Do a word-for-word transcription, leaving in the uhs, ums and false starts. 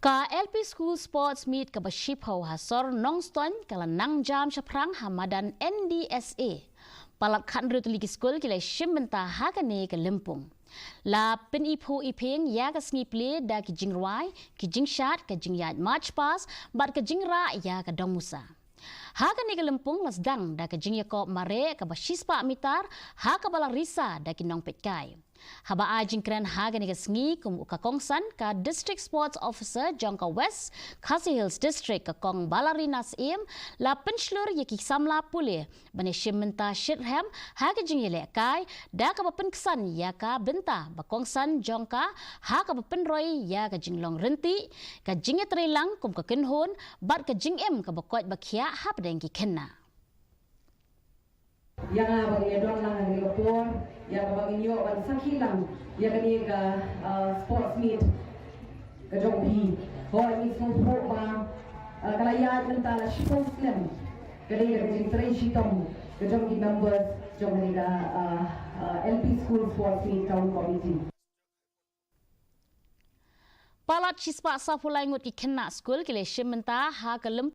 Ka L P School Sports Meet kaba shiphew ha sor Nongstoiñ ka la nang jam shaphrang ha madan N D S A. Palat khatnriew tylli ki skul ki la shim bynta ha kane ka lympung. La pyniphuh iphieng ïa ka sngi plie da ki jingrwai, ki jingshad, ka jingïaid march past, bad ka jingrah ïa ka dong musa. Ha kane ka lympung la sdang da ka jingïakop mareh kaba shispah mitar, ha kaba la risa da ki nongpeitkai. Haba ai jingkren ha kane ka sngi kum ka kongsan ka District Sports Officer jong ka West Khasi Hills District ka Kong Balarina Syiem la pynshlur ïa ki samla pule ban ïashim bynta shitrhem ha ka jingïalehkai da kaba pynksan ïa ka bynta ba kongsan jong ka ha kaba pynroi ïa ka jinglong ryntih, ka jingïatreilang kum ka kynhun bad ka jingim kaba koit ba khiah hapdeng ki khynnah. Ïa nga ba ngin ïa don lang ha kane ka por, ïa kaba ngin ïoh ban sakhi lang ïa kane ka, ah, sports meet ka jong phi. Hooid, ngi sngewthuh ba, ah, ka la ïaid mynta la shiphew snem ka dei ka jingtrei shitom ka jong ki members jong kane ka, ah, ah, L P School Sports Meet Town Committee. Palat shispah sawphew lai ngut ki khynnah skul ki la shim bynta ha ka lym